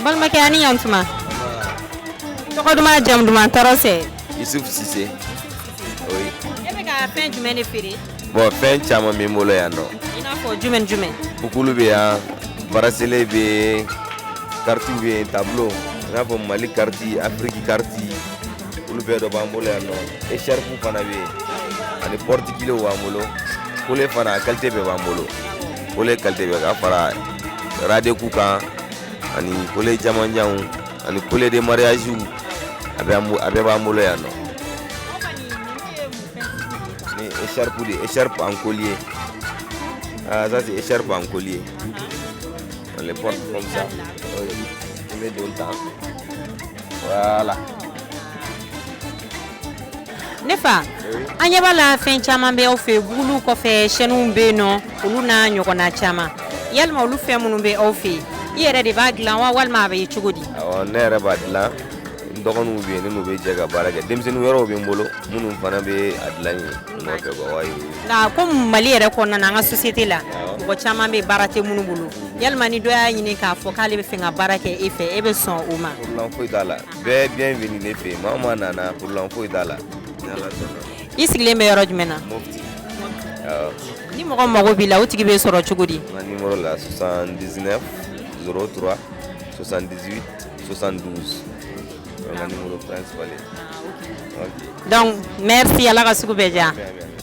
Balimakɛ, a ni ɲantuma. Tɔgɔ duman, jamu duman, tɔɔrɔ sɛ? Yusuf Sise, oui. E bɛ ka fɛn jumɛn de feere? Bon, fɛn caman bɛ n bolo yan nɔ. I n'a fɔ jumɛn jumɛn? Boucle bɛ yan, bracelet bɛ yen, carte bɛ yen, tableau, i n'a fɔ Mali carte, Afrique carte, olu bɛɛ dɔ b'an bolo yan nɔ. Écharpe fana bɛ yen ani porte-clés b'an bolo. Collier fana, a qualité bɛɛ b'an bolo. Collier qualité bɛɛ, ka fara ras de cou kan ani collier jamanjanw ani collier de mariage, a bɛɛ b'an bolo yan nɔ. Ni écharpe de, écharpe en collier. Ah, ça, c'est écharpe en collier. On les porte comme ça. Oui. On met dans le temps. Voilà. Ne fa, an ɲɛ b'a la, fɛn caman bɛ aw fɛ. Buguluw kɔfɛ, chaînew bɛ yen nɔ, olu n'a ɲɔgɔnna caman. Yalima olu fɛn minnu bɛ aw fɛ yen, i yɛrɛ de b'a dilan wa, walima a bɛ cogo di? Awɔ, ne yɛrɛ b'a dilan. N dɔgɔninw bɛ yen, ne n'u bɛ jɛ ka baara kɛ. Denmisɛnnin wɛrɛw bɛ n bolo minnu fana bɛ a dilan yen n nɔfɛ quoi, wayi. Nka komi Mali yɛrɛ kɔnɔna na, an ka société la, mɔgɔ caman bɛ, baara tɛ minnu bolo, yalima ni dɔ y'a ɲini k'a fɔ k'ale bɛ fɛ ka baara kɛ e fɛ, e bɛ sɔn o ma? Problème foyi t'a la. Bɛɛ bienvenu ne fɛ yen. Maa o maa nana, problème foyi t'a la, ni Ala sɔnna. I sigilen bɛ yɔrɔ jumɛn na? Mopti, awɔ. Ni mɔgɔ mago b'i la, o tigi bɛ sɔrɔ cogo di? N ka numéro la, 79 03 78 72, o ye n ka numéro principal ye. Ok. Donc merci, Ala ka sugu bɛɛ diya. Amin, amin.